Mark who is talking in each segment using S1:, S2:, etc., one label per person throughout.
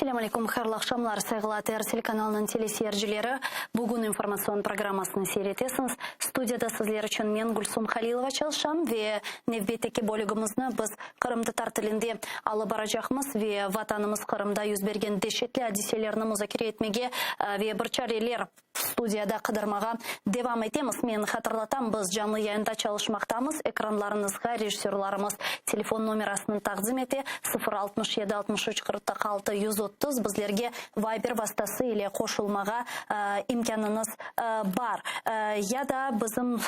S1: Selâm aleyküm, hayırlı aqşamlar, sayğılı ATR telekanalınıñ teleseyircileri. Bugün informatsion programmasını seyir etesiñiz. Studiyada sizler içün men, Gülsum Halilova çalışam ve nevbetteki bölügimizni biz qırımtatar tilinde alıp baracaqmız ve Vatanımız Qırımda yüz bergen deşetli adiselerni muzakere etmege ve bir çareler studiyada qıdırmağa devam etemiz. Men hatırlatam, biz canlı yayında çalışmaqtamız. Ekranlarıñızğa rejissörlarımız telefon nomerasını taqdim ete, 0 67 63 46 130. Bizlerge Viber vastası ile qoşulmağa imkânıñız bar. Ya da bizim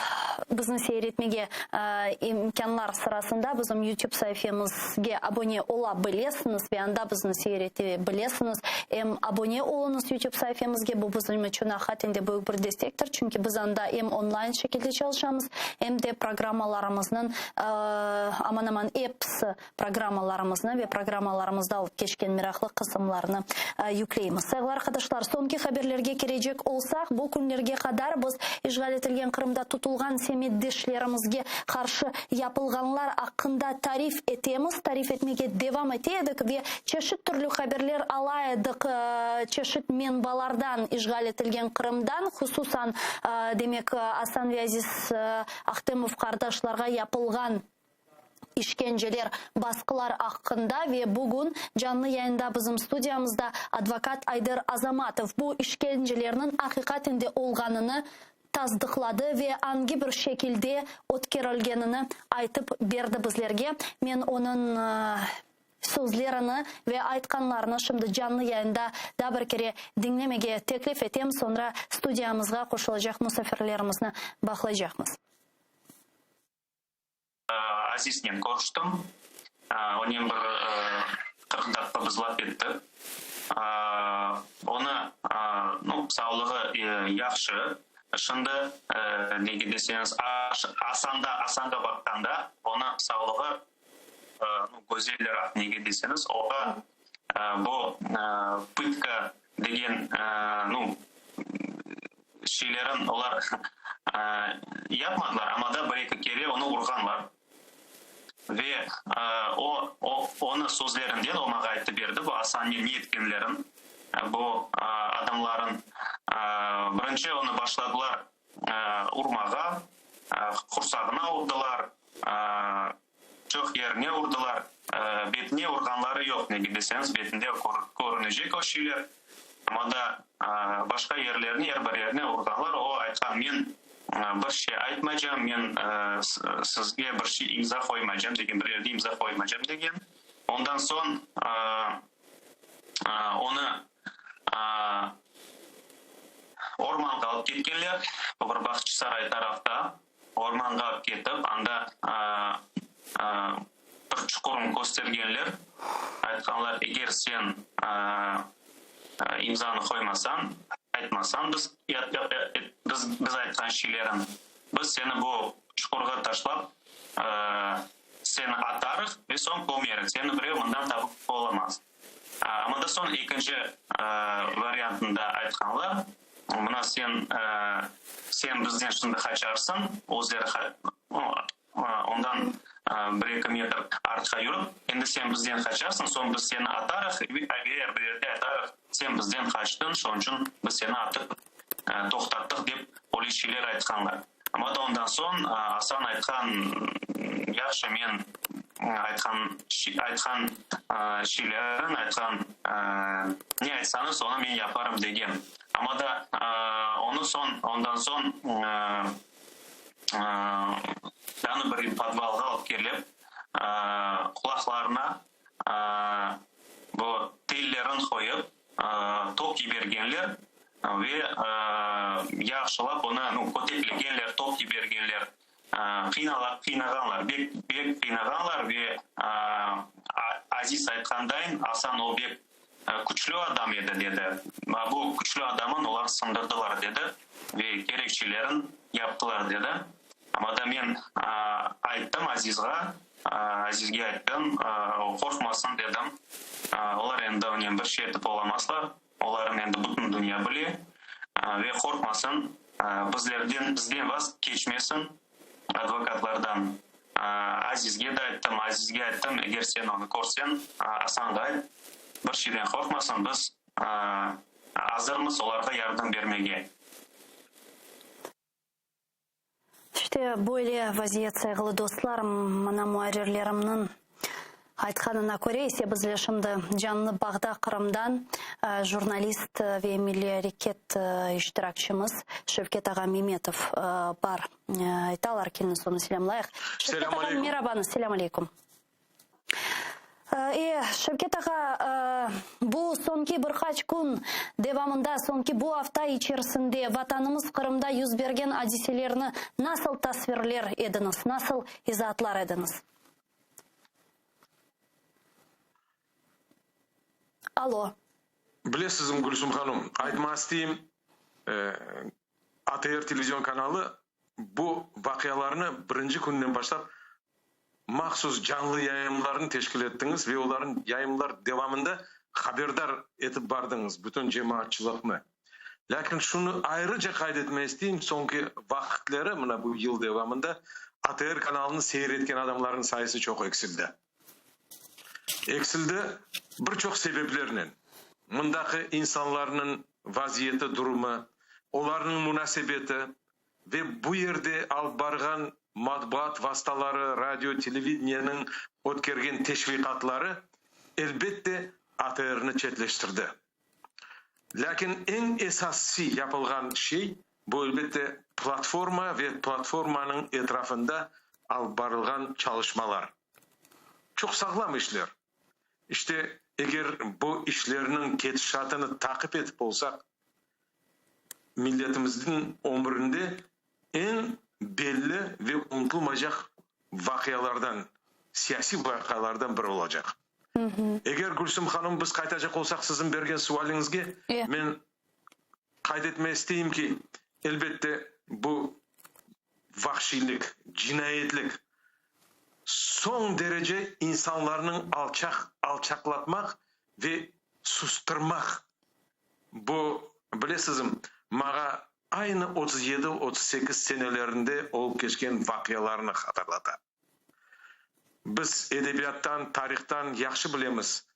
S1: bizni seyir etmege imkânlar sırasında bizim YouTube saifemizge abone ola bilesiñiz ve anda bizni seyir ete bilesiñiz. Em abone oluñız YouTube saifemizge, bu bizim içün aqiqaten de büyük bir destektir, çünki biz anda em online şekilde çalışamız, em de programmalarımıznıñ aman-aman episi programmalarımıznı ve programmalarımızda olıp keçken meraqlı qısımlarnı yükleymiz. Sayğılı arqadaşlar, soñki haberlerge kirecek olsaq, bu künlerge qadar biz işğal etilgen Qırımda tutulğan semetdeşlerimizge qarşı yapılğanlar aqqında tarif etemiz, tarif etmege devam ete edik ve çeşit türlü haberler ala edik çeşit menbalardan işğal etilgen Qırımdan, hususan, demek, Asan ve Aziz Ahtemov qardaşlarğa yapılğan işkenceler, basqılar aqqında ve bugün canlı yayında bizim studiyamızda advokat Ayder Azamatov bu işkencelerniñ aqiqaten de olğanını tasdıqladı ve angi bir şekilde ötkerilgenini aytıp berdi bizlerge. Men onıñ sözlerini ve aytqanlarını şimdi canlı yayında daa bir kere diñlemege teklif etem, soñra studiyamızğa qoşulacaq musafirlerimizni bağlaycaqmız.
S2: Aziznen körüştim. Onen bir 40 daqqa biz laf ettik. Onı, nu, sağlığı yahşı. Şimdi, nege deseñiz, Asanda, Asanğa baqqanda, onıñ sağlığı, nu, güzeliraq, nege deseñiz, oğa bu pıtka degen, nu, şeylerin olar yapmadılar, amma da bir-eki kere onı urğanlar. Ve o, o, onı sözlerinden o maña ayttı berdi, bu Asannen ne etkenlerin, bu adamların, birinci onı başladılar urmağa, qursağına urdılar, çoq yerine urdılar, betine urğanları yoq, nege deseñiz, betinde körünecek o şeyler, amma da başqa yerlerine, er bir yerine urğanlar. O aytqan, men bir şey aytmaycam, men sizge bir şey imza qoymaycam degen, bir yerde imza qoymaycam degen. Ondan soñ onı ormanğa alıp ketkenler, bir Bağçasaray tarafta. Ormanğa ketip, anda bir çuqurın köstergenler, aytqanlar, eger sen imzanı qoymasañ, aytmasañ biz biz aytqan şeylerin, biz seni bu çuqurğa taşlap, seni atarıq ve soñ kömerik, seni birev mından tapıp olamaz. Amma da soñ ekinci variantında aytqanlar, mına sen, sen bizden şimdi qaçarsıñ, özleri ondan bir-eki metr artqa yürip, endi sen bizden qaçarsıñ, soñ biz seni atarıq ve er bir yerde aytarıq, sen bizden qaçtıñ, şonıñ içün biz seni atıp toqtattıq, dep öyle şeyler aytqanlar. Amma da ondan soñ Asan aytqan, Yahşı, men aytqan aytqan şeylerin, aytqan ne aytsañız, onı men yaparım, degen. Amma da onı soñ, ondan soñ yanı bir podvalğa alıp kelip, qulaqlarına bu tellerin qoyıp, tok yibergenler ve yahşılap onı, nu, köteklegenler, tok yibergenler, qıynağanlar, bek, bek qıynağanlar ve Aziz aytqandayın, Asan o bek küçlü adam edi, dedi. Bu küçlü adamın olar sındırdılar, dedi, ve kerekçelerin yaptılar, dedi. Amma da men ayttım Azizğa, Azizge ayttım, qorqmasın dedim, olar endi onen bir şey etip olamazlar, olarnı endi bütün dünya bile, ve qorqmasın, bizlerden, bizden vaz keçmesin, advokatlardan. Azizge de ayttım, Azizge ayttım, eger sen onı körseñ, Asanğa ayt. Bir şeyden qorqmasın, biz azırmız olarğa yardım bermege.
S1: İşte, böyle vaziyet, sayğılı dostlar. Mına muarrirlerimniñ aytqanına köre ise bizle şimdi canlı bağda Qırımdan jurnalist ve milliy areket iştirakçimiz Şevket ağa Memetov bar. Aytalar, keliñiz onı selâmlayıq. Şevket ağa, merabañız, selâm aleyküm. E, Şevket ağa, bu soñki bir qaç kün devamında, soñki bu afta içerisinde Vatanımız Qırımda yüz bergen adiselerni nasıl tasvirler ediñiz, nasıl izaatlar ediñiz? Alo.
S3: Bilesizmi, Gülsüm hanım, aytmağa isteyim, ATR televizion kanalı bu vaqialarnı birinci künden başlap mahsus canlı yayınlarnı teşkil ettiñiz ve olarnıñ yayınlar devamında haberdar etip bardıñız bütün cemaatçılıqnı. Lâkin şunı ayrıca qayd etmege isteyim, soñki vaqıtları, mına bu yıl devamında ATR kanalını seyir etken adamlarnıñ sayısı çoq eksildi. Eksildi bir çoq sebeplernen, mındaki insanlarnıñ vaziyeti, durumı, olarnıñ munasebeti ve bu yerde alıp barğan matbuat vastaları, radio, televidenieniñ ötkergen teşviqatları, elbette, ATRni çetleştirdi. Lâkin eñ esasıy yapılğan şey, bu, elbette, platforma ve platformanıñ etrafında alıp barılğan çalışmalar. Çoq sağlam işler. İşte, eger bu işlerniñ ketişatını taqip etip olsaq, milletimizniñ ömründe eñ belli ve unutılmaycaq vaqialardan, siyasiy vaqialardan biri olacaq. Eger, Gülsüm hanım, biz qaytacaq olsaq siziñ bergen sualiñizge, men qayd etmege isteyim ki, elbette, bu vahşiylik, cinayetlik, soñ derece insanlarnıñ alçaq, alçaqlatmaq ve sustırmaq, bu, bilesizmi, maña aynı 37, 38 senelerinde olıp keçken vaqialarnı hatırlata. Biz edebiyattan, tarihtan yahşı bilemiz,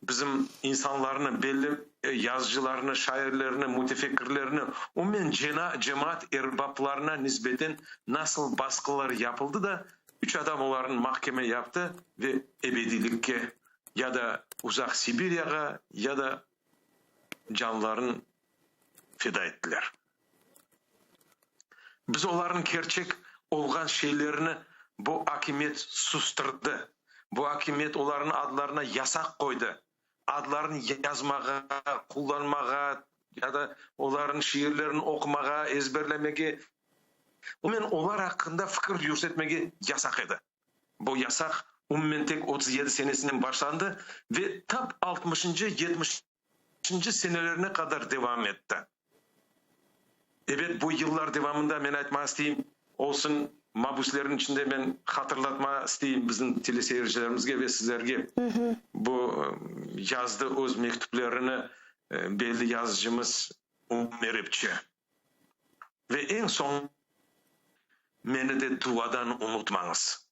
S3: bizim insanlarnı, belli yazıcılarnı, şairlerni, mütefekkirlerni, umumen cemaat erbaplarına nisbeten nasıl basqılar yapıldı da, üç adam olarnı mahkeme yaptı ve ebediylikke, ya da uzaq Sibiryağa, ya da canlarını feda ettiler. Biz olarnıñ kerçek olğan şeylerini bu akimiyet sustırdı. Bu akimiyet olarnıñ adlarına yasaq qoydı. Adlarını yazmağa, qullanmağa ya da olarnıñ şiirlerini oqumağa, ezberlemege, umumen olar aqqında fikir yürsetmege yasaq edi. Bu yasaq umumen tek 37 senesinen başlandı ve tap altmışıncı, yetmişinci senelerine qadar devam etti. Ebet, bu yıllar devamında, men aytmağa isteyim, olsun mabüslerniñ içinde men hatırlatmağa isteyim bizim teleseyircilerimizge ve sizlerge, bu yazdı öz mektüplerini belli yazıcımız Umer Epçi. Ve eñ soñ meni de duadan unutmañız.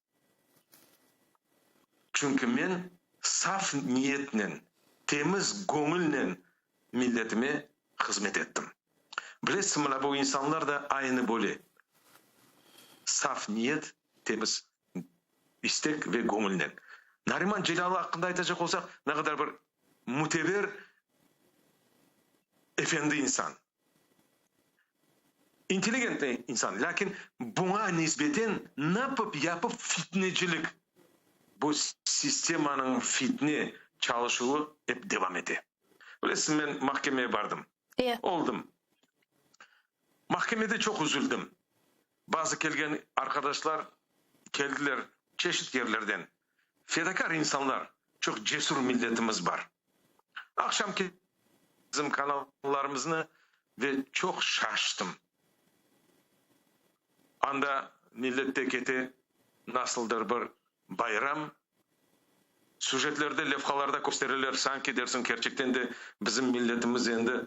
S3: Çünki men saf niyetnen, temiz göñülnen milletime hızmet ettim. Bilesiz, mına bu insanlar da aynı böyle saf niyet, temiz istek ve göñülnen. Nariman Celâl aqqında aytacaq olsaq, ne qadar bir müteber efendi insan. İntelligent insan, lâkin buña nisbeten napıp yapıp fitnecilik, bu sistemanıñ fitne çalışuvı ep devam ete. Bilesiz, men mahkemeye bardım, oldım. Mahkemede çoq üzüldim. Bazı kelgen arqadaşlar keldiler çeşit yerlerden. Fedakâr insanlar, çoq cesur milletimiz bar. Aqşamki bizim kanallarımıznı ve çoq şaştım. Anda millette kete nasıldır bir bayram, süjetlerde, levhalarda köstereler, sanki dersiñ kerçekten de bizim milletimiz endi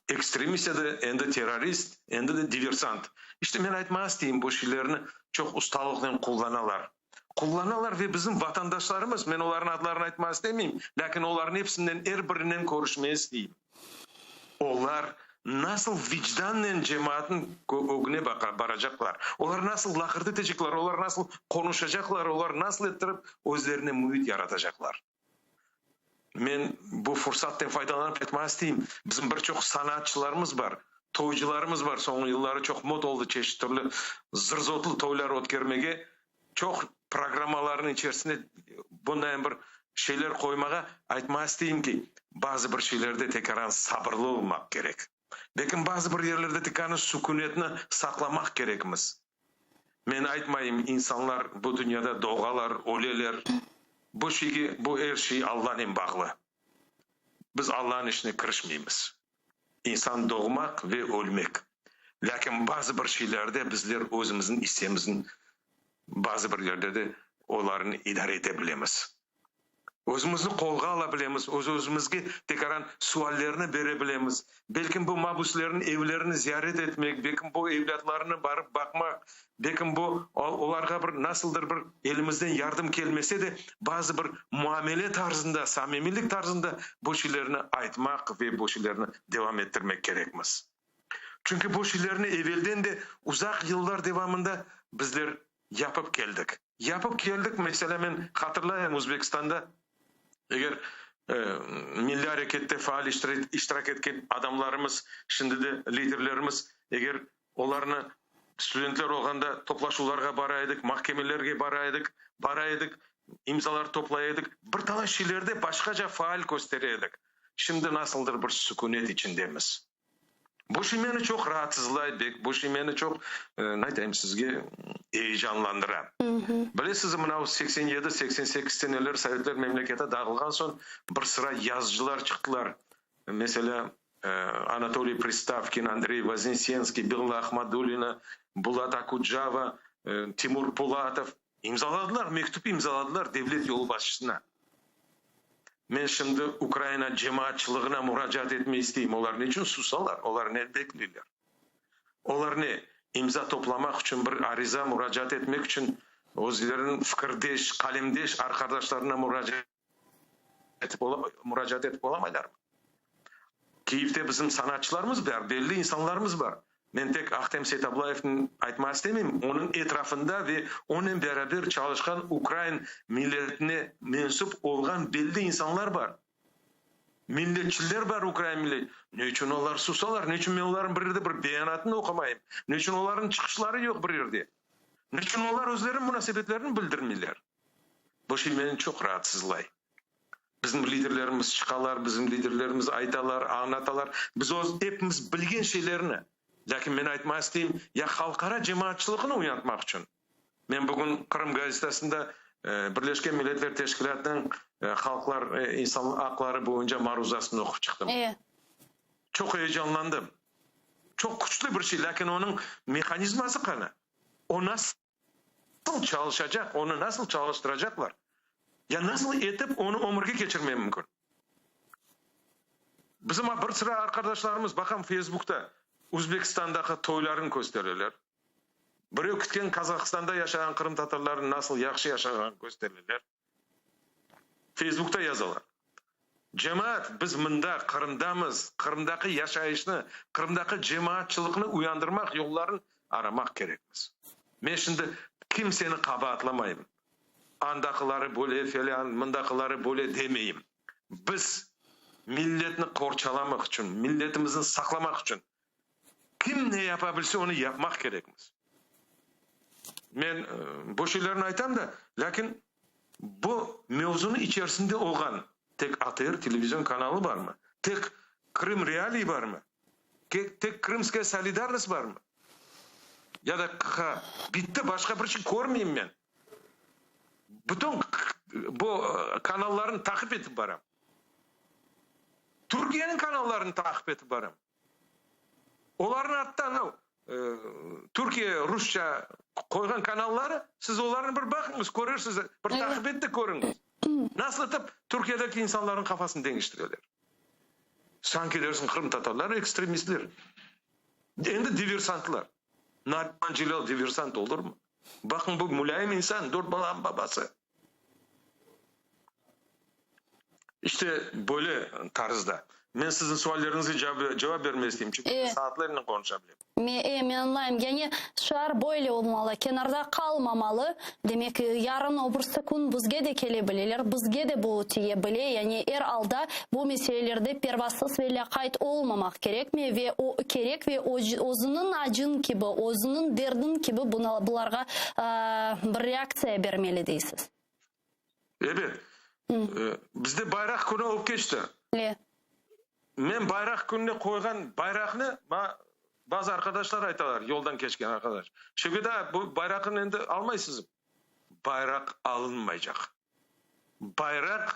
S3: ekstremist edi, endi terrorist, endi de diversant. İşte men aytmağa isteyim, bu şeylerni çoq ustalıqnen qullanalar. Qullanalar ve bizim vatandaşlarımız, men olarnıñ adlarını aytmağa istemeyim, lâkin olarnıñ episinden er birinen körüşmege isteyim. Olar nasıl vicdannen cemaatnıñ ögüne baracaqlar, olar nasıl laqırdı etecekler, olar nasıl qonuşacaqlar, olar nasıl ettirip özlerine müit yaratacaqlar? Men bu fursatten faydalanıp aytmağa isteyim, bizim bir çoq sanatçılarımız bar, toycılarımız bar, soñu yılları çoq mod oldı çeşit türlü zır-zotlı toylar ötkermege, çoq programmalarnıñ içerisinde bunday bir şeyler qoymağa, aytmağa isteyim ki, bazı bir şeylerde tekaran sabırlı olmaq kerek. Lâkin bazı bir yerlerde tekaran sükünetni saqlamaq kerekmiz. Men aytmayım, insanlar bu dünyada doğalar, öleler. Bu şeyge, bu er şey Allanen bağlı. Biz Allanıñ işine kirişmeymiz. İnsan doğmaq ve ölmek. Lâkin bazı bir şeylerde bizler özümizniñ issemizniñ bazı bir yerde de olarnı idare ete bilemiz. Özümizni qolğa ala bilemiz, öz-özümizge tekaran suallerni bere bilemiz. Belkim bu mabüslerniñ evlerini ziyaret etmek, belkim bu evlâtlarını barıp baqmaq, belkim bu olarğa bir nasıldır bir elimizden yardım kelmese de, bazı bir muamele tarzında, samimiylik tarzında bu şeylerni aytmaq ve bu şeylerni devam ettirmek kerekmiz. Çünki bu şeylerni evelden de uzaq yıllar devamında bizler yapıp keldik. Yapıp keldik, meselâ, men hatırlayım, Özbekistanda eger milliy arekette faal iştirak etken adamlarımız, şimdi de liderlerimiz, eger olarnı studentler olğanda toplaşuvlarğa bara edik, mahkemelerge bara edik, bara edik, imzalar toplay edik, bir talay şeylerde başqaca faal köstere edik. Şimdi nasıldır bir sükünet içindemiz. Bu şey meni çoq raatsızlay bek, bu şey meni çoq, ne aytayım sizge, eyecanlandıra. Bilesiz, mına o 87, 88 seneler Sovetler memleketi dağılğan soñ bir sıra yazıcılar çıqtılar. Meselâ, Anatoliy Pristavkin, Andrey Voznesenskiy, Bella Ahmadulina, Bulat Okucava, Timur Pulatov imzaladılar, mektüp imzaladılar devlet yolbaşçısına. Men şimdi Ukraina cemaatçılığına muracaat etmey isteyim, olar ne içün susalar, olar ne bekleyler? Olar ne, imza toplamaq içün bir ariza muracaat etmek içün özleriniñ fikirdeş, qalemdeş arqadaşlarına muracaat etip muracaat etip olamaylarmı? Kiyevde bizim sanatçılarımız bar, belli insanlarımız bar. Men tek Ahtem Seytablayevni aytmağa istemeyim, onıñ etrafında ve onen beraber çalışqan ukrain milletine mensüp olğan belli insanlar bar. Milletçiler bar, ukrain millet. Ne içün olar susalar? Ne içün men olarnıñ bir yerde bir beyanatını oqumayım? Ne içün olarnıñ çıqışları yoq bir yerde? Ne içün olar özleriniñ munasebetlerini bildirmeyler? Bu şey meni çoq raatsızlay. Bizim liderlerimiz çıqalar, bizim liderlerimiz aytalar, añlatalar, biz öz epimiz bilgen şeylerni. Lâkin men aytmağa isteyim, ya halqara cemaatçılığını uyantmaq içün. Men bugün Qırım gazetasında Birleşken Milletler Teşkilâtınıñ halqlar insan aqları boyunca maruzasını oqup çıqtım. Çoq eyecanlandım. Çoq küçlü bir şey, lâkin onıñ mehanizması qana? O nasıl çalışacaq, onı nasıl çalıştıracaqlar? Ya nasıl etip onı ömürge keçirmek mümkün? Bizim bir sıra arqadaşlarımız, baqam, Feysbukta Özbekistandaki toylarını köstereler. Birev ketken Qazahistanda yaşağan qırımtatarlarnıñ nasıl yahşı yaşağanını köstereler. Feysbukta yazalar. Cemaat, biz mında, Qırımdamız, Qırımdaki yaşayışnı, Qırımdaki cemaatçılıqnı uyandırmaq yolların aramaq kerekmiz. Men şimdi kimseni qabaatlamayım, andaqıları böyle, felân, mındaqıları böyle demeyim. Biz milletni qorçalamaq içün, milletimizni saqlamaq içün kim ne yapa bilse, onı yapmaq kerekmiz. Men bu şeylerni aytam da, lâkin bu mevzunıñ içerisinde olğan tek ATR televizion kanalı barmı? Tek Krım Realii barmı? Tek Krımskaya solidarnost barmı? Ya da QH? Bitti, başqa bir şey körmeyim men. Bütün bu kanallarnı taqip etip baram. Türkiyeniñ kanallarını taqip etip baram. Olarnıñ atta anav Türkiye rusça qoyğan kanalları, siz olarnı bir baqıñız, körersiz, bir taqip et de körüñiz. Nasıl etip Türkiyedeki insanlarnıñ qafasını deñiştireler. Sanki dersiñ qırımtatarlar ekstremistler, endi diversantlar. Nariman Celâl diversant olurmı? Baqıñ, bu mulâyim insan, dört balanıñ babası. İşte, böyle tarzda. Men siziñ sualleriñizge cevap bermege isteyim, çünki men saatlernen qonuşa bilem.
S1: E, men añlayım. Yani, şiar böyle olmalı, kenarda qalmamalı. Demek, yarın, o birisi kün bizge de kele bileler, bizge de bu tiye bile. Yani, er alda bu meselelerde pervasız ve lâqayt olmamaq kerekmi ve o, kerek ve özüniñ acıñ kibi, özüniñ derdiñ kibi bularğa bir reaktsiya bermeli deysiz.
S3: Ebet. Bizde bayraq künü olıp keçti.
S1: E.
S3: Men bayraq kününe qoyğan bayraqnı maña bazı arqadaşlar aytalar, yoldan keçken arqadaş. Şevket ağa, bu bayraqnı endi almaysızmı? Bayraq alınmaycaq. Bayraq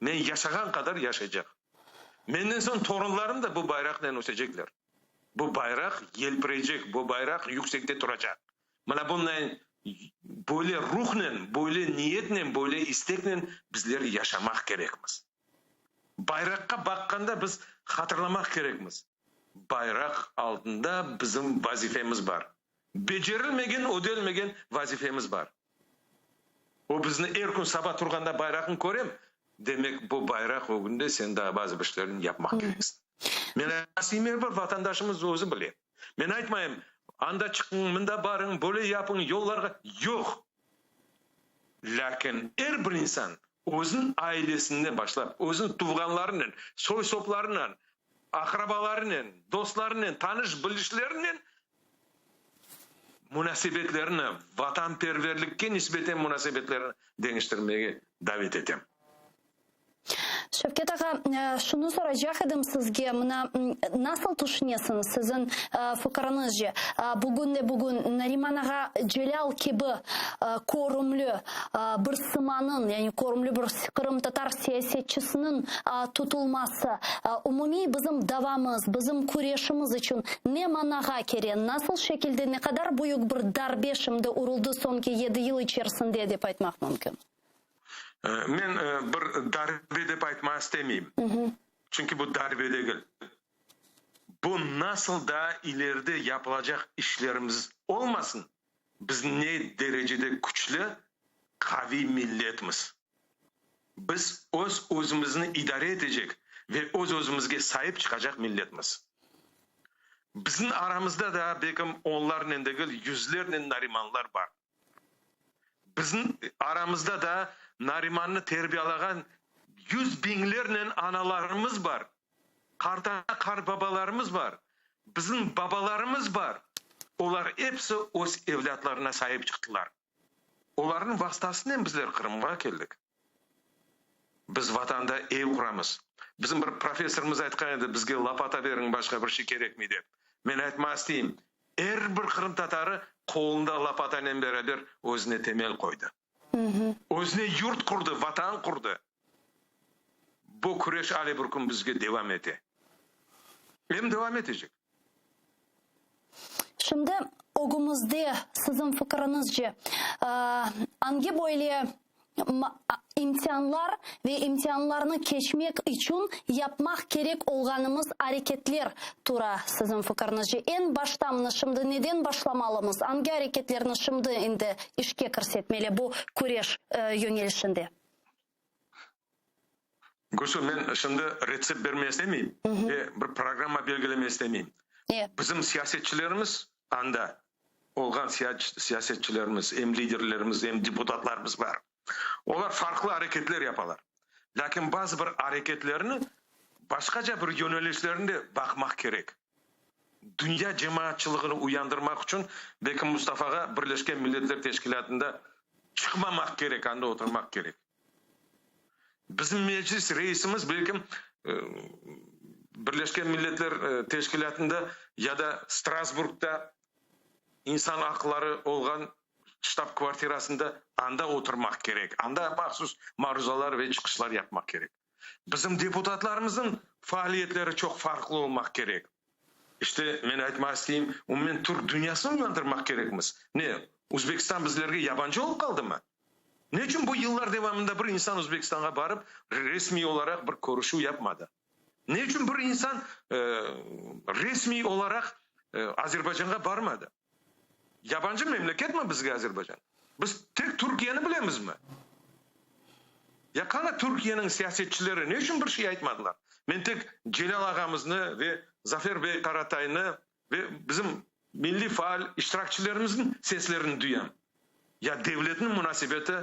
S3: men yaşağan qadar yaşaycaq. Menden soñ torunlarım da bu bayraqnen ösecekler. Bu bayraq yelpireycek, bu bayraq yüksekte turacaq. Mına bunday, böyle ruhnen, böyle niyetnen, böyle isteknen bizler yaşamaq kerekmiz. Bayraqqa baqqanda biz hatırlamaq kerekmiz, bayraq altında bizim vazifemiz bar. Becerilmegen, ödelmegen vazifemiz bar. O bizni er kün saba turğanda bayraqnı körem, demek bu bayraq ögünde sen daa bazı bir şeylerni yapmaq kereksiñ. Men aytayım, er bir vatandaşımız özü bile. Men aytmayım, anda çıqıñ, mında barıñ, böyle yapıñ, yollarğa. Yoq! Lâkin er bir insan özüniñ ailesinden başlap, özüniñ tuvğanlarınen, soy-soplarınen, aqrabalarınen, dostlarınen, tanış-bilişlerinen munasebetlerini, vatanperverlikke nisbeten munasebetlerini deñiştirmege davet etem.
S1: Şevket ağa, şunı soracaq edim sizge, mına, nasıl tüşünesiñiz, siziñ fikiriñizce, bugün de bugün Nariman ağa Celâl kibi körümli bir sımanıñ, yani körümli bir qırımtatar siyasetçisiniñ tutulması umumiy bizim davamız, bizim küreşimiz içün ne manağa kere, nasıl şekilde, ne qadar büyük bir darbe şimdi uruldı soñki yedi yıl içerisinde dep aytmaq mümkün?
S3: Men bir darbe dep aytmağa istemeyim, çünki bu darbe degil. Bu nasıl daa ileride yapılacaq işlerimiz olmasın, biz ne derecede küçlü, qaviy milletmiz. Biz öz-özümizni idare etecek ve öz-özümizge saip çıqacaq milletmiz. Bizim aramızda daa belkim onlarnen degil, yüzlernen Narimanlar bar. Bizim aramızda da Narimannı terbiyalağan yüz biñlernen analarımız bar, qartana, qartbabalarımız bar, bizim babalarımız bar. Olar episi öz evlâtlarına saip çıqtılar. Olarnıñ vastasınen bizler Qırımğa keldik. Biz Vatanda ev quramız. Bizim bir professorımız aytqan edi, bizge lopata beriñ, başqa bir şey kerekmey dep. Men aytmağa isteyim, er bir qırımtatarı qolunda lopatanen beraber özüne temel qoydı. Özüne yurt qurdı, Vatan qurdı. Bu küreş ale bir kün bizge devam ete. Em devam etecek.
S1: Şimdi ögümizde, siziñ fikiriñizce, angi böyle imtianlar ve imtianlarnı keçmek içün yapmaq kerek olğanımız areketler tura, siziñ fikiriñizce? Eñ başta mına şimdi neden başlamalımız, angi areketlerni şimdi endi işke kirsetmeli bu küreş yöñelişinde?
S3: Gülsüm, men şimdi retsept bermege istemeyim ve bir programma belgilemege istemeyim. Bizim siyasetçilerimiz, anda olğan siyasetçilerimiz, em liderlerimiz, em deputatlarımız bar. Olar farqlı areketler yapalar. Lâkin bazı bir areketlerni başqaca bir yönelişlerini de baqmaq kerek. Dünya cemaatçılığını uyandırmaq içün belki Mustafağa Birleşken Milletler Teşkilâtında çıqmamaq kerek, anda oturmaq kerek. Bizim Meclis reisimiz belkim Birleşken Milletler Teşkilâtında ya da Strasburgda insan aqları olğan ştab-kvartirasında anda oturmaq kerek, anda mahsus maruzalar ve çıqışlar yapmaq kerek. Bizim deputatlarımıznıñ faaliyetleri çoq farqlı olmaq kerek. İşte, men aytmağa isteyim, umumen türk dünyasını uyandırmaq kerekmiz. Ne, Özbekistan bizlerge yabancı olıp qaldımı? Ne içün bu yıllar devamında bir insan Özbekistanğa barıp, resmiy olaraq bir körüşüv yapmadı? Ne içün bir insan resmiy olaraq Azerbaycanğa barmadı? Yabancı memleketmi bizge Azerbaycan? Biz tek Türkiyeni bilemizmi? Ya qana Türkiyeniñ siyasetçileri ne içün bir şey aytmadılar? Men tek Celâl ağamıznı ve Zafer bey Qarataynı ve bizim milliy faal iştirakçilerimizniñ seslerini duyam. Ya devletniñ munasebeti,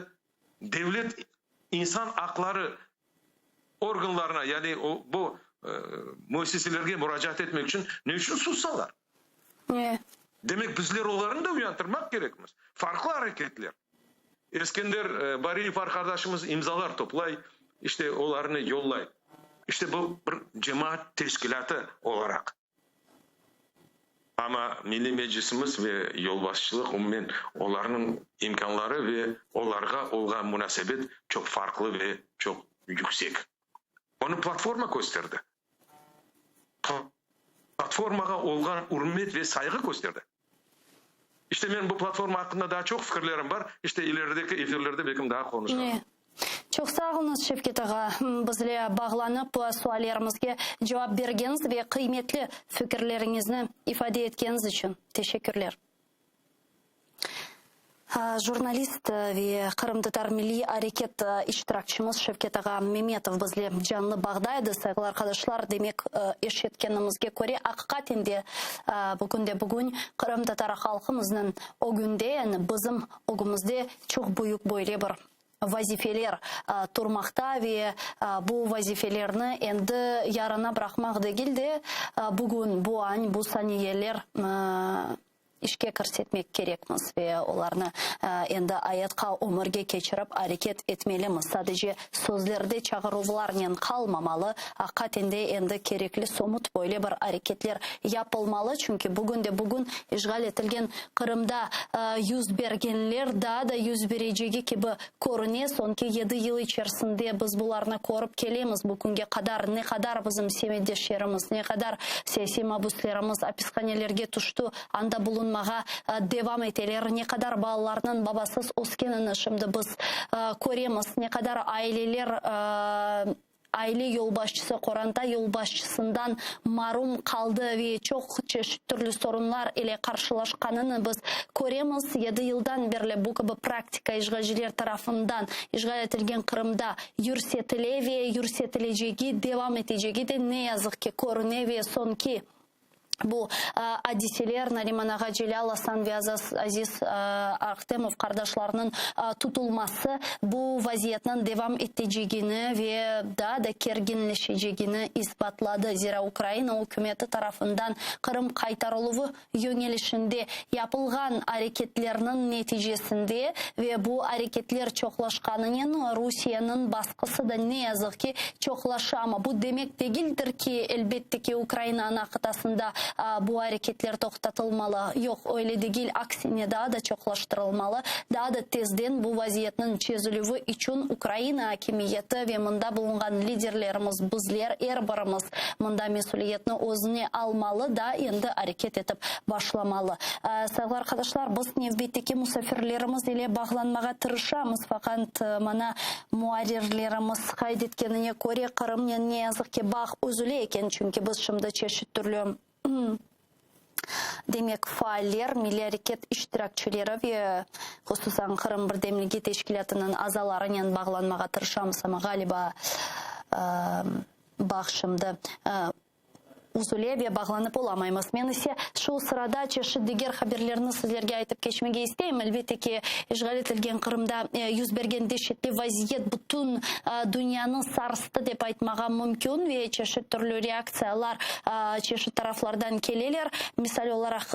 S3: devlet insan aqları organlarına, yani bu müessiselerge muracaat etmek içün ne içün susalar? Demek, bizler olarnı da uyantırmaq kerekmiz. Farqlı areketler. Eskender Bariyev arqadaşımız imzalar toplay, işte olarnı yollay. İşte bu bir cemaat teşkilâtı olaraq. Amma Milliy Meclisimiz ve yolbaşçılıq, umumen olarnıñ imkânları ve olarğa olğan munasebet çoq farqlı ve çoq yüksek. Onı platforma kösterdi. Platformağa olğan ürmet ve sayğı kösterdi. İşte men bu platforma aqqında daa çoq fikirlerim bar, işte ilerideki efirlerde belkim daa qonuşarım.
S1: Çoq sağ oluñız, Şevket ağa, bizle bağlanıp, suallerimizge cevap bergeniñiz ve qıymetli fikirleriñizni ifade etkeniñiz içün teşekkürler. Jurnalist ve qırımtatar milliy areket iştirakçimiz Şevket ağa Memetov bizle canlı bağda edi. Sayğılı arqadaşlar, demek, eşitkenimizge köre, aqiqaten de bugün de bugün qırımtatar halqımıznıñ ögünde, yani bizim ögümizde çoq büyük böyle bir vazifeler turmaqta ve bu vazifelerni endi yarına bıraqmaq degil de, bugün, bu añ, bu saniyeler işke kirsetmek kerekmiz ve olarnı endi ayatqa, ömürge keçirip areket etmelimiz. Sadece sözlerde çağıruvlarnen qalmamalı, aqiqaten de endi kerekli somut böyle bir areketler yapılmalı, çünki bugün de bugün işğal etilgen Qırımda yüz bergenler daa da yüz berecegi kibi körüne. Soñki yedi yıl içerisinde biz bularnı körip kelemiz. Bu künge qadar ne qadar bizim semetdeşlerimiz, ne qadar siyasiy mabüslerimiz apishanelerge tüşti, anda bulunmağa devam eteler, ne qadar balalarnıñ babasız öskenini şimdi biz köremiz, ne qadar aileler aile yolbaşçısı, qoranta yolbaşçısından marum qaldı ve çoq çeşit türlü sorunlar ile qarşılaşqanını biz köremiz. Yedi yıldan berli bu kibi praktika işğalciler tarafından işğal etilgen Qırımda yürsetile ve yürsetilecegi, devam etecegi de ne yazıq ki körüne ve soñki Bu adiseler, Nariman ağa Celâl, Asan ve Aziz Ahtemov qardaşlarınıñ tutulması bu vaziyetniñ devam etecegini ve daa da kerginleşecegini isbatladı. Zira Ukraina ükümeti tarafından Qırım qaytarıluvı yöñelişinde yapılğan areketlerniñ neticesinde ve bu areketler çoqlaşqanınen Rusiyeniñ basqısı da ne yazıq ki çoqlaşa. Amma bu demek degildir ki, elbette ki, Ukraina ana qıtasında bu areketler toqtatılmalı. Yoq, öyle degil, aksine daa da çoqlaştırılmalı. Daa da tezden bu vaziyetniñ çezilüvi içün Ukraina akimiyeti ve mında bulunğan liderlerimiz, bizler, er birimiz mında mesüliyetni özüne almalı da endi areket etip başlamalı. Sayğılı arqadaşlar, biz nevbetteki musafirlerimiz ile bağlanmağa tırışamız, faqat mana Muarrirlerimiz qayd etkenine köre, Qırımnen ne yazıq ki, bağ üzüle eken, çünki biz şimdi çeşit türlü, demek, faaller, milliy areket iştirakçileri ve hususan Qırım birdemligi teşkilâtınıñ azalarınen bağlanmağa tırışamız, amma, ğaliba, bağ şimdi Üzüle ve bağlanıp olamaymız. Men ise şu sırada çeşit diger haberlerni sizlerge aytıp keçmege isteyim. Elbette ki, işğal etilgen Qırımda yüz bergen deşetli vaziyet bütün dünyanı sarstı dep aytmağa mümkün ve çeşit türlü reaktsiyalar çeşit taraflardan keleler. Misal olaraq,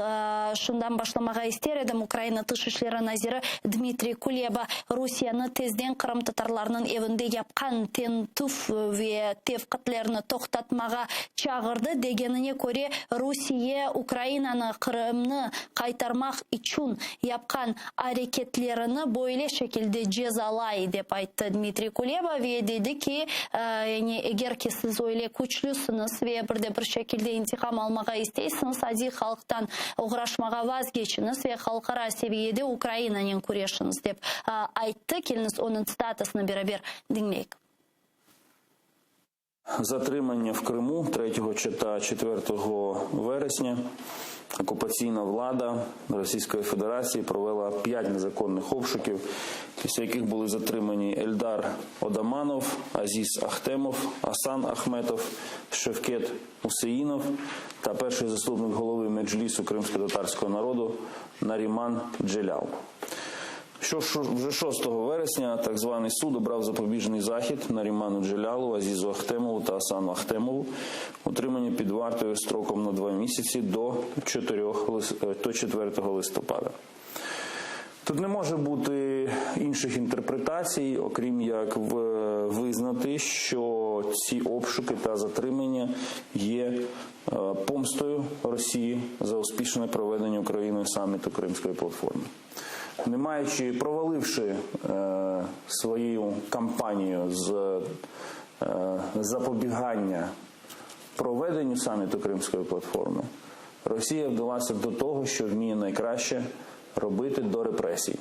S1: şundan başlamağa ister edim, Ukraina Tış işleri naziri Dmitriy Kuleba Rusiyeni tezden qırımtatarlarnıñ evinde yapqan tentüv ve tevqitlerni toqtatmağa çağırdı, degenine köre, Rusiye Ukrainanı Qırımnı qaytarmaq içün yapqan areketlerini böyle şekilde cezalay, dep ayttı Dmitriy Kuleba ve dedi ki, yani eger ki siz öyle küçlüsiñiz ve bir de bir şekilde intiqam almağa isteysiñiz, adiy halqtan oğraşmağa vazgeçiñiz ve halqara seviyede Ukrainanen küreşiñiz, dep ayttı. Keliñiz, onıñ tsitatasını beraber diñleyik.
S4: Затримання в Криму 3 та 4 вересня окупаційна влада Російської Федерації провела 5 незаконних обшуків, після яких були затримані Ельдар Одаманов, Азіз Ахтемов, Асан Ахметов, Шевкет Усеїнов та перший заступник голови Меджлісу кримськотатарського народу Наріман Джелял. Що ж вже 6 вересня так званий суд обрав запобіжний захід Наріману Джелялу, Азізу Ахтемову та Асану Ахтемову, утримані під вартою строком на 2 місяці до 4, до 4 листопада. Тут не може бути інших інтерпретацій, окрім як визнати, що ці обшуки та затримання є е, помстою Росії за успішне проведення Україною саміту Кримської платформи. Не маючи, проваливши е, свою кампанію з е, запобігання проведенню саміту Кримської платформи, Росія вдалася до того, що вміє найкраще робити до репресій.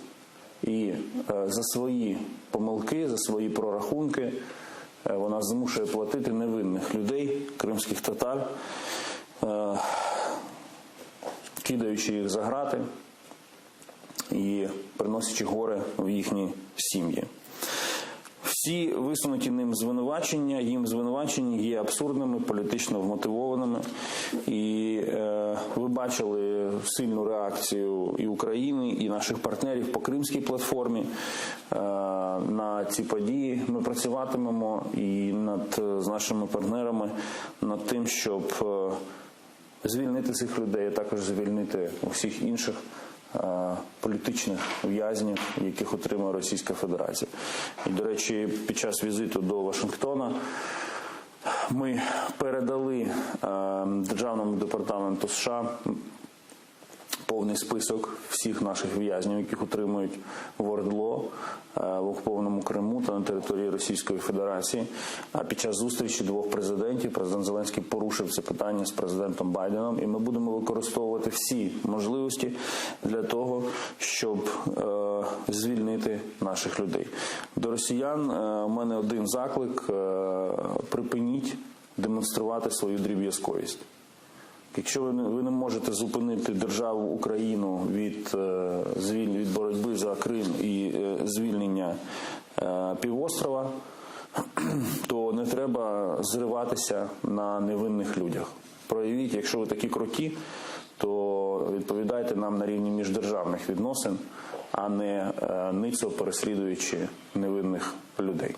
S4: І е, за свої помилки, за свої прорахунки е, вона змушує платити невинних людей, кримських татар, е, кидаючи їх за грати і приносячи горе в їхні сім'ї. Всі висунуті ним звинувачення, їм звинувачення є абсурдними, політично вмотивованими. І е, ви бачили сильну реакцію і України, і наших партнерів по Кримській платформі е, на ці події. Ми працюватимемо і над з нашими партнерами над тим, щоб е, звільнити цих людей, а також звільнити усіх інших е, політичних в'язнів, яких отримує Російська Федерація. І, до речі, під час візиту до Вашингтона ми передали е, Державному департаменту США повний список всіх наших в'язнів, яких утримують в ОРДЛО, е, в окупованому Криму та на території Російської Федерації. А під час зустрічі двох президентів президент Зеленський порушив це питання з президентом Байденом, і ми будемо використовувати всі можливості для того, щоб е, звільнити наших людей. До росіян е, у мене один заклик: е, припиніть демонструвати свою дріб'язковість. Якщо ви не, ви не можете зупинити державу Україну від, е, звіль, від боротьби за Крим і е, звільнення е, півострова, то не треба зриватися на невинних людях. Проявіть, якщо ви такі круті, то відповідайте нам на рівні міждержавних відносин, а не е, ницо переслідуючи невинних людей.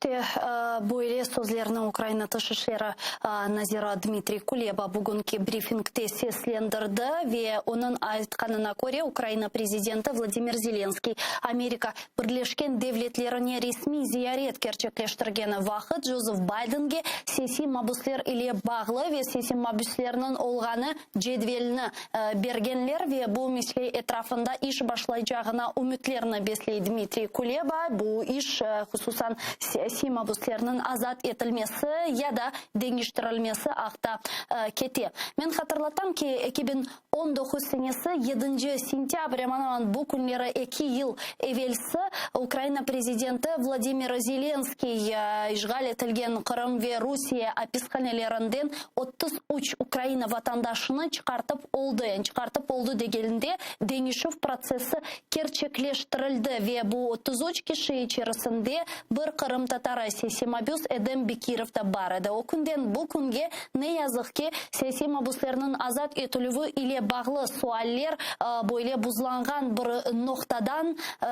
S1: İşte e, böyle sözlerni Ukraina Tış işleri e, naziri Dmitriy Kuleba bugünki brifingte seslendirdi ve onıñ aytqanına köre Ukraina prezidenti Vladimir Zelenskiy Amerika Birleşken Devletlerine resmiy ziyaret kerçekleştirgeni vaqıt Jozef Baydenge siyasiy mabüsler ile bağlı ve siyasiy mabüslerniñ olğanı cedvelni e, bergenler ve bu mesele etrafında iş başlaycağına ümütlerini besley Dmitriy Kuleba. Bu iş e, hususan siyasiy mabüslerniñ azat etilmesi ya da deñiştirilmesi aqta e, kete. Men hatırlatam ki 2019 senesi 7 sentâbr aman bu künleri 2 yıl evelsi Ukraina prezidenti Vladimir Zelenskiy e, işğal etilgen Qırım ve Rusiye apishanelerinden 33 Ukraina vatandaşını çıqartıp oldı. Yani çıqartıp oldı degende deñişüv protsessi kerçekleştirildi ve bu 33 kişi içerisinde bir qırımtatarı siyasiy mabüs Edem Bekirov da bar edi. O künden bu künge ne yazıq ki siyasiy mabüslerniñ azat etilüvi ile bağlı sualler e, böyle buzlanğan bir noqtadan e,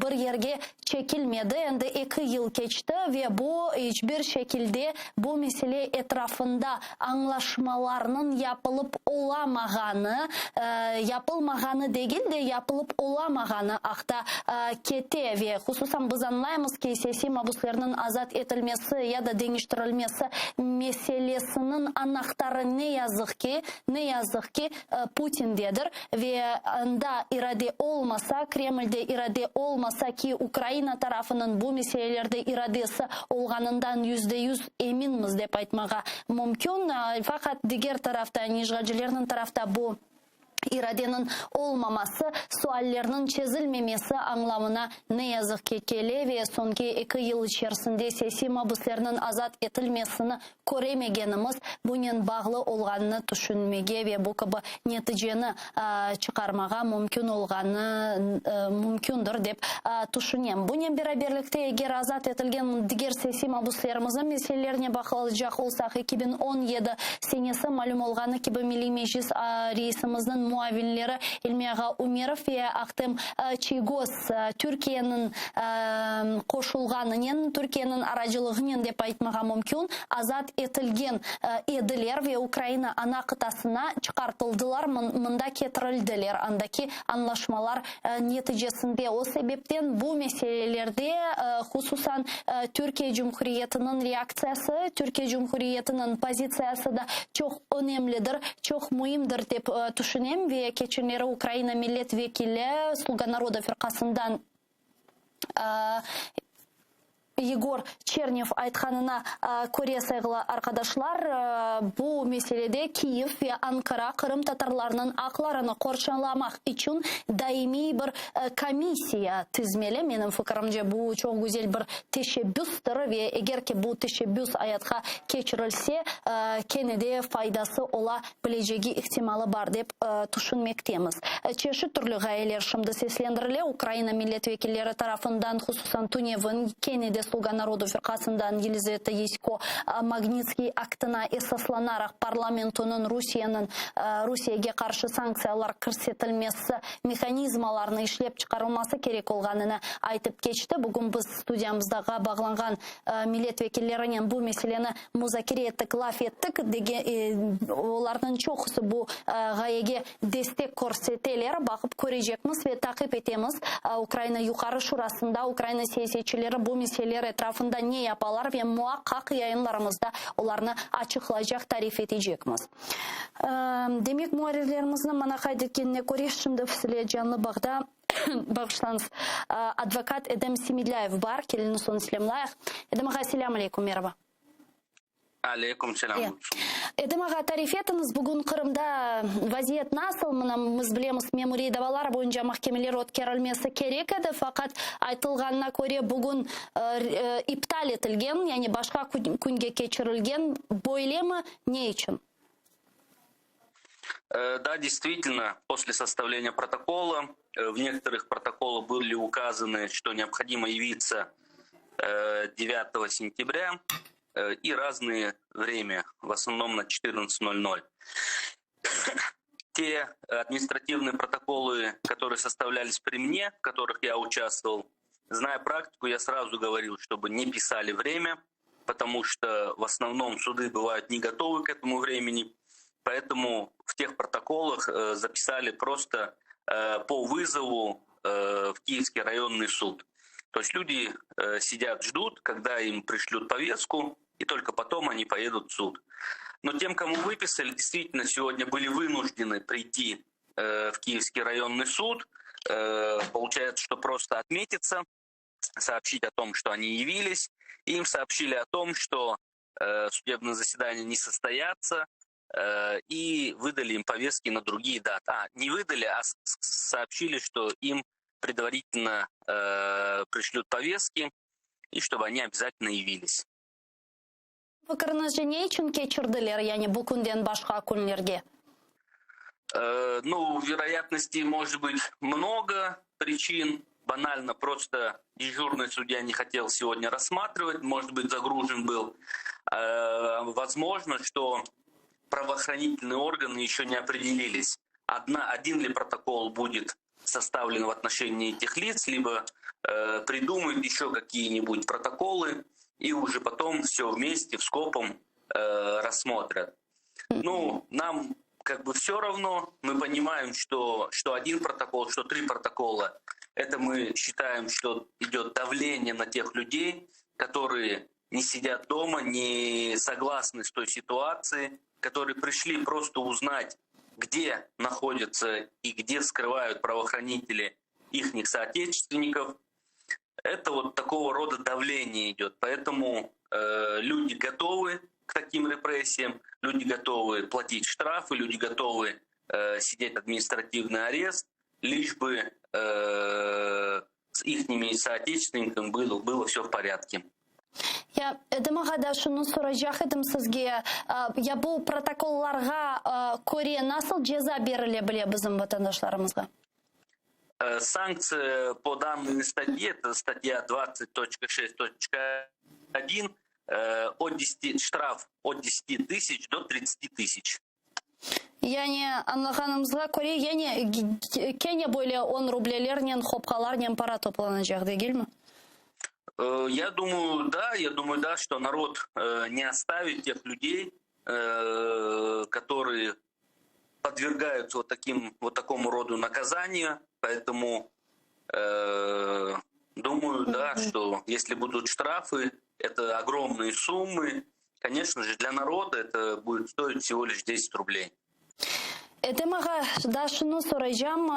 S1: bir yerge çekilmedi. Endi 2 yıl keçti ve bu iç bir şekilde bu mesele etrafında añlaşmalarnıñ yapılıp olamağanı, e, yapılmağanı degil de yapılıp olamağanı aqta e, kete ve hususan biz añlaymız ki siyasiy mabüslerniñ azat etilmesi ya da deñiştirilmesi meselesiniñ anahtarı ne yazıq ki, ne yazıq ki e, Putindedir ve anda irade olmasa, Kremlde irade olmasa ki Ukraina tarafınıñ bu meselelerde iradesi olğanından %100 eminmiz dep aytmağa mümkün. E, Faqat diger tarafta, işğalcilerniñ tarafta bu. İradeniñ olmaması, suallerniñ çezilmemesi añlamına ne yazıq ki kele ve soñki eki yıl içerisinde siyasiy mabüslerniñ azat etilmesini köremegenimiz bunen bağlı olğanını tüşünmege ve bu kibi neticeni çıqarmağa mümkün olğanı mümkündir dep tüşünem. Bunen beraberlikte eger azat etilgen diger siyasiy mabüslerimizniñ meselelerine baqılacaq olsaq, 2017 senesi malüm olğanı kibi Milliy Meclis reisimizniñ muavinleri İlmi ağa Ümerov ve Ahtem Çiygoz Türkiyeniñ qoşulğanınen, Türkiyeniñ aracılığınen dep aytmağa mümkün, azat etilgen ediler ve Ukraina ana qıtasına çıqartıldılar, mında ketirildiler, andaki añlaşmalar neticesinde. O sebepten bu meselelerde hususan Türkiye Cumhuriyetiniñ reaktsiyası, Türkiye Cumhuriyetiniñ pozitsiyası da çoq önemlidir, çoq müimdir dep tüşünem ve keçenleri Ukraina millet vekili Sluga naroda firqasından Yegor Çernev aytqanına köre, sayğılı arqadaşlar, bu meselede Kiyev ve Ankara qırımtatarlarnıñ aqlarını qorçalamaq içün daimiy bir komissiya tizmeli. Menim fikirimce, bu çoq güzel bir teşebbüstir ve eger ki bu teşebbüs ayatqa keçirilse, kene de faydası ola bilecegi ihtimalı bar, dep tüşünmektemiz. Çeşit türlü ğayeler şimdi seslendirile, Ukraina millet vekilleri tarafından, hususan tünevin kene de Sluga narodu firqasından Yelizaveta Yesko Magnitskiy aktına esaslanaraq parlamentonıñ Rusiyeniñ Rusiyege qarşı sanktsiyalar kirsetilmesi mehanizmalarını işlep çıqarılması kerek olğanını aytıp keçti. Bugün biz studiyamızdağa bağlanğan millet vekillerinen bu meseleni muzakere ettik, laf ettik, olarnıñ çoqusı bu ğayege destek körseteler. Baqıp körecekmiz ve taqip etemiz, Ukraina Yuqarı Şurasında Ukraina siyasetçileri bu meseleler etrafında ne yapalar ve muaqqaq yayınlarımızda olarnı açıqlaycaq, tarif etecekmiz. Demek, muarrirlerimizniñ maña qayd etkenine köre, şimdi sizle canlı bağda, bağışlañız, advokat Edem Semedlâyev bar. Keliñiz, onı selâmlayıq. Edem ağa, selâm aleyküm, meraba.
S2: Aleyküm selâm.
S1: Edem ağa, tarif etiñiz, bugün Qırımda vaziyet nasıl? Mına, biz bilemiz, memuriy davalar boyunca mahkemeler ötkerilmesi kerek edi, faqat, aytılğanına köre, bugün iptal etilgen, yani başqa künge keçirilgen. Böylemi? Ne içün?
S2: Да, действительно, после составления протокола, в некоторых протоколах были указаны, что необходимо явиться 9 сентября и разные время, в основном на 14.00. Те административные протоколы, которые составлялись при мне, в которых я участвовал, зная практику, я сразу говорил, чтобы не писали время, потому что в основном суды бывают не готовы к этому времени. Поэтому в тех протоколах записали просто по вызову в Киевский районный суд. То есть люди сидят, ждут, когда им пришлют повестку, и только потом они поедут в суд. Но тем, кому выписали, действительно сегодня были вынуждены прийти в Киевский районный суд. Получается, что просто отметиться, сообщить о том, что они явились. Им сообщили о том, что судебное заседание не состоятся, и выдали им повестки на другие даты. А, не выдали, а сообщили, что им предварительно пришлют повестки, и чтобы они обязательно явились.
S1: Fikiriñizce ne içün keçirdiler, yani bu künden başqa künlerge?
S2: Ну, вероятностей может быть много причин. Банально просто дежурный судья не хотел сегодня рассматривать, может быть, загружен был. Возможно, что правоохранительные органы еще не определились, один ли протокол будет составлен в отношении этих лиц, либо придумают еще какие-нибудь протоколы и уже потом все вместе, скопом рассмотрят. Ну, нам как бы все равно, мы понимаем, что один протокол, что три протокола, это мы считаем, что идет давление на тех людей, которые не сидят дома, не согласны с той ситуацией, которые пришли просто узнать, где находятся и где скрывают правоохранители ихних соотечественников. Это вот такого рода давление идет. Поэтому люди готовы к таким репрессиям, люди готовы платить штрафы, люди готовы
S5: сидеть административный арест, лишь бы с ихними соотечественниками было, было все в порядке.
S1: Ya, Edem ağa, da şunı soracaq edim sizge, ya bu protokollarğa köre nasıl ceza berile bile bizim vatandaşlarımızğa?
S5: Sanktsiya по данной статье, это статья 20.6.1, от 10, штраф от 10 тысяч до 30 тысяч.
S1: Yani, añlağanımızğa köre, yani kene böyle on rublelernen, hopqalarnen para toplanacaq, degilmi?
S5: Я думаю, да, я думаю, да, что народ не оставит тех людей, которые подвергаются вот таким, вот такому роду наказания, поэтому думаю, да, что если будут штрафы, это огромные суммы, конечно же, для народа это будет стоить всего лишь 10 рублей.
S1: Edem ağa, da şunı soraycam,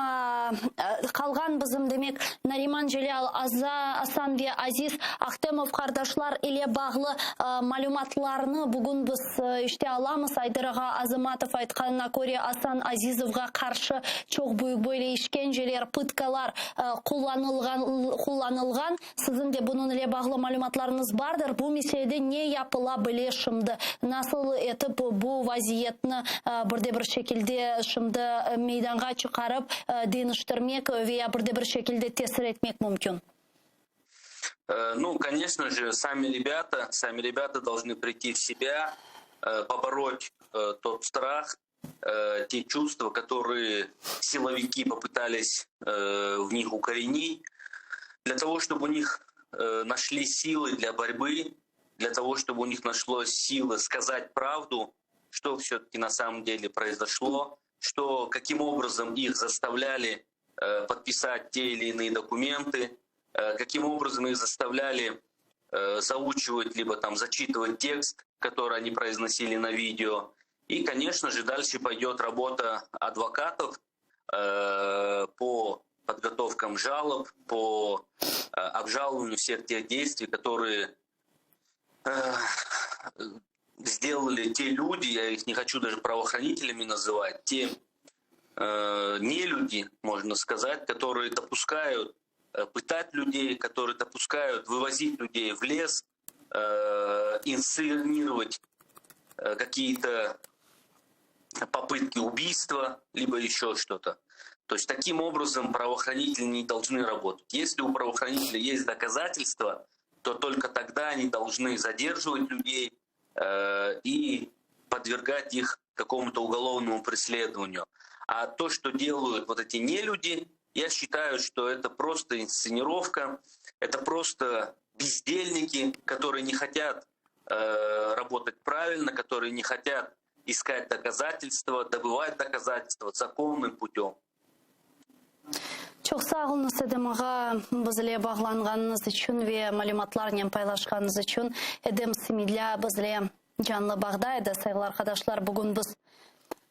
S1: qalğan bizim, demek, Nariman Celâl, Asan ve Aziz Ahtemov qardaşlar ile bağlı malümatlarnı bugün biz işte alamız. Ayder ağa Azamatov aytqanına köre, Asan Azizovğa qarşı çoq büyük böyle işkenceler, pıtkalar qullanılğan. Siziñ de bunıñ ile bağlı malümatlarıñız bardır. Bu meselede ne yapıla bile şimdi? Nasıl etip bu vaziyetni bir de bir şekilde şimdi meydanğa çıqarıp deñiştirmek ve ya bir de bir şekilde tesir etmek mümkün?
S5: Ну, конечно же, сами ребята, сами ребята должны прийти в себя, побороть тот страх, те чувства, которые силовики попытались в них укоренить, для того, чтобы у них нашли силы для борьбы, для того, чтобы у них нашлось силы сказать правду, что все-таки на самом деле произошло, что, каким образом их заставляли подписать те или иные документы, каким образом их заставляли заучивать либо там зачитывать текст, который они произносили на видео. И, конечно же, дальше пойдет работа адвокатов по подготовкам жалоб, по обжалованию всех тех действий, которые сделали те люди, я их не хочу даже правоохранителями называть, те нелюди, можно сказать, которые допускают пытать людей, которые допускают вывозить людей в лес, инсценировать какие-то попытки убийства, либо еще что-то. То есть таким образом правоохранители не должны работать. Если у правоохранителя есть доказательства, то только тогда они должны задерживать людей и подвергать их какому-то уголовному преследованию. А то, что делают вот эти нелюди, я считаю, что это просто инсценировка, это просто бездельники, которые не хотят работать правильно, которые не хотят искать доказательства, добывать доказательства законным путем.
S1: Çoq sağ oluñız, Edem ağa, bizle bağlanğanıñız içün ve malümatlarnen paylaşqanıñız içün. Edem Semedlâ bizle canlı bağda edi. Sayğılı arqadaşlar, bugün biz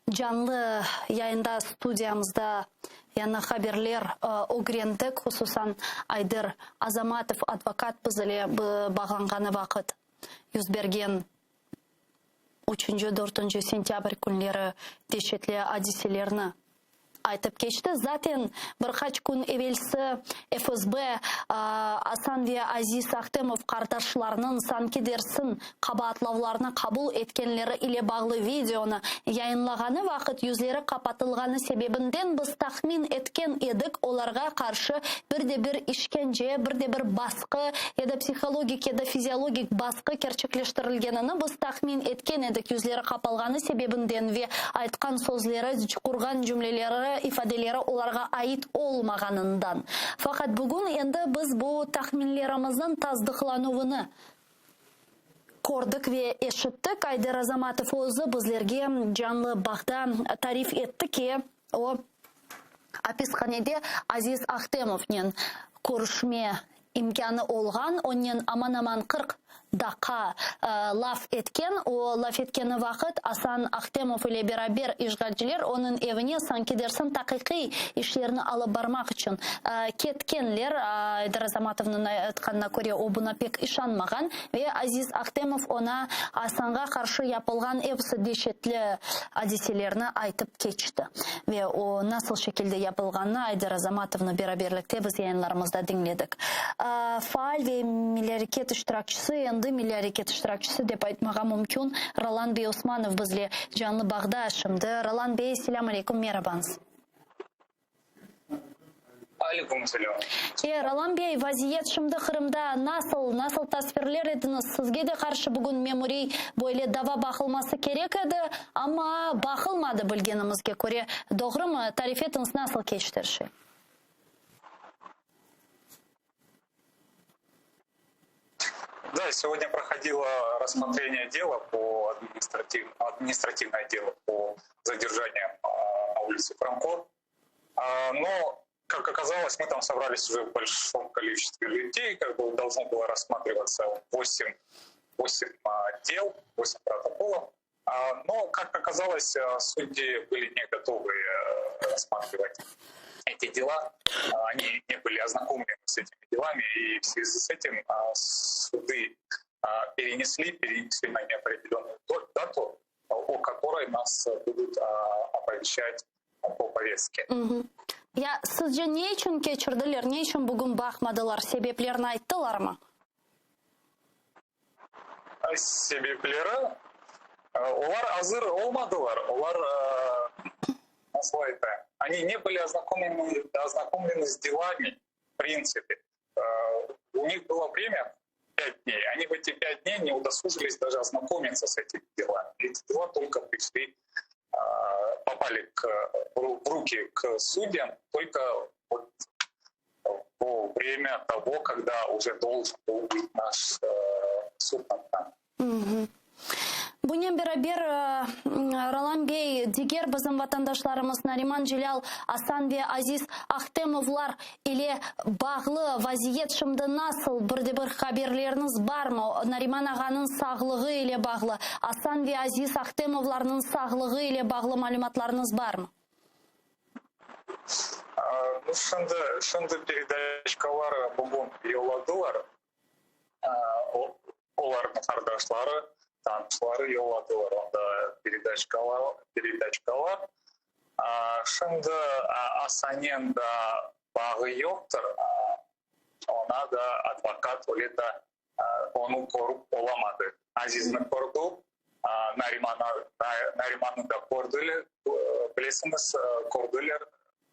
S1: canlı yayında studiyamızda yañı haberler ögrendik, hususan Ayder Azamatov advokat bizle bağlanğanı vaqıt yüz bergen üçünci, dörtünci sentâbr künleri deşetli adiselerni aytıp keçti. Zaten bir qaç kün evelsi FSB Asan ve Aziz Ahtemov qardaşlarınıñ sanki dersiñ qabaatlavlarını qabul etkenleri ile bağlı videonı yayınlağanı vaqıt yüzleri qapatılğanı sebebinden biz tahmin etken edik, olarğa qarşı bir de bir işkence, bir de bir basqı ya da psihologik ya da fiziologik basqı kerçekleştirilgenini biz tahmin etken edik, yüzleri qapalğanı sebebinden ve aytqan sözleri, qurğan cümleleri, ifadeleri olarğa ait olmağanından. Faqat bugün endi biz bu tahminlerimizniñ tasdıqlanuvını kördik ve eşittik. Ayder Azamatov özü bizlerge canlı bağda tarif etti ki, o, apishanede Aziz Ahtemovnen körüşme. imkânı olğan, onen aman-aman 40 daqqa laf etken. O, laf etkeni vaqıt Asan Ahtemov ile beraber işğalciler onıñ evine sanki dersiñ taqiqiy işlerni alıp barmaq içün ketkenler. Ayder Azamatovnıñ aytqanına köre, o, buna pek işanmağan ve Aziz Ahtemov oña Asanğa qarşı yapılğan episi deşetli adiselerni aytıp keçti. Ve o, nasıl şekilde yapılğanını Ayder Azamatovnı beraberlikte biz yayınlarımızda diñledik. Faal ve Milliy areket iştirakçisi, endi Milliy areket iştirakçisi dep aytmağa mümkün, Rolan bey Osmanov bizle canlı bağda şimdi. Rolan bey, selâm aleyküm, merabañız.
S6: Aleyküm selâm.
S1: E, Rolan bey, vaziyet şimdi Qırımda nasıl, nasıl tasvirler ediñiz? Sizge de qarşı bugün memuriy böyle dava baqılması kerek edi, amma baqılmadı bilgenimizge köre. Doğrumı? Tarif etiñiz, nasıl keçti er şey?
S6: Да, сегодня проходило рассмотрение дела по административ... административное дело по задержаниям на улице Франко. Но, как оказалось, мы там собрались уже в большом количестве людей, как бы должно было рассматриваться 8, 8 дел, 8 протоколов. Но, как оказалось, судьи были не готовы э, рассматривать эти дела, они не были ознакомлены с этими делами, и в связи с этим суды перенесли, перенесли на неопределенную дату, о которой нас будут оповещать по повестке.
S1: Ya sizce ne içün keçirdiler, ne içün bugün baqmadılar, sebeplerini ayttılarmı?
S6: Sebepleri, olar azır olmadılar, olar, nasıl aytayım, oni ne были ознакомлены, ознакомлены с делами, в принципе. У них было время пять дней. Они в эти пять дней не удосужились даже ознакомиться с этими делами. Эти дела только пришли, попали к, в руки к судьям только вот во время того, когда уже должен был быть наш суд над нами.
S1: Bunen beraber, Rolan bey, diger bizim vatandaşlarımız Nariman Celâl, Asan ve Aziz Ahtemovlar ile bağlı vaziyet şimdi nasıl, bir de bir haberleriñiz barmı? Nariman ağanıñ sağlığı ile bağlı, Asan ve Aziz Ahtemovlarnıñ sağlığı ile bağlı malümatlarıñız barmı?
S6: Nu, şimdi, şimdi peredaçkalar bugün yolladılar. Olarnıñ qardaşları, tanışları yolladılar onda peredaçkalar, peredaçkalar. Şimdi Asanen da bağı yoqtır, oña da advokat öyle da onı körip olamadı. Azizni kördi, Narimanı da kördiler, bilesiñiz, kördiler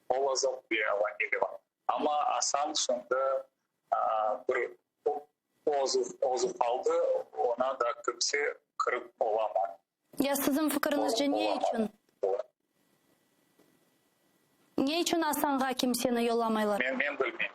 S6: Polozov ve Vamileva. Amma Asan şimdi bir özü, özü qaldı, oña da kimse kirip olamay.
S1: Ya siziñ fikiriñizce ne içün? Ne içün Asanğa kimseni yollamaylar?
S6: Men, men bilmeyim.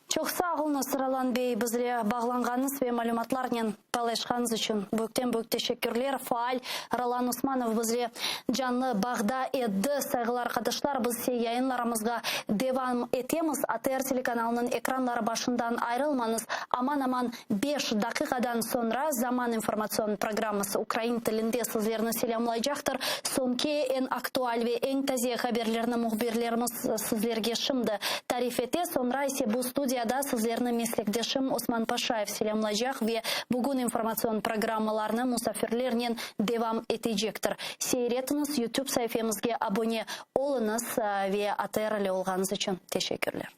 S1: Çoq sağ oluñız, Rolan bey, bizle bağlanğanıñız ve malümatlarnen paylaşqanıñız içün büyükten-büyük teşekkürler. Faal Rolan Osmanov bizle canlı bağda edi. Sayğılı arqadaşlar, biz ise yayınlarımızğa devam etemiz. ATR telekanalınıñ ekranları başından ayrılmañız. Aman-aman beş daqiqadan soñra Zaman informatsion programması ukrain tilinde sizlerni selâmlaycaqtır. Soñki, eñ aktual ve eñ taze haberlerni mühbirlerimiz sizlerge şimdi tarif ete. Soñra ise bu studiyada sizlerni meslekdeşim Osman Paşayev selâmlaycaq ve bugün informatsion programmalarnı musafirlernen devam etecektir. Seyir etiñiz, YouTube saifemizge abone oluñız ve ATR ile olğanıñız içün teşekkürler.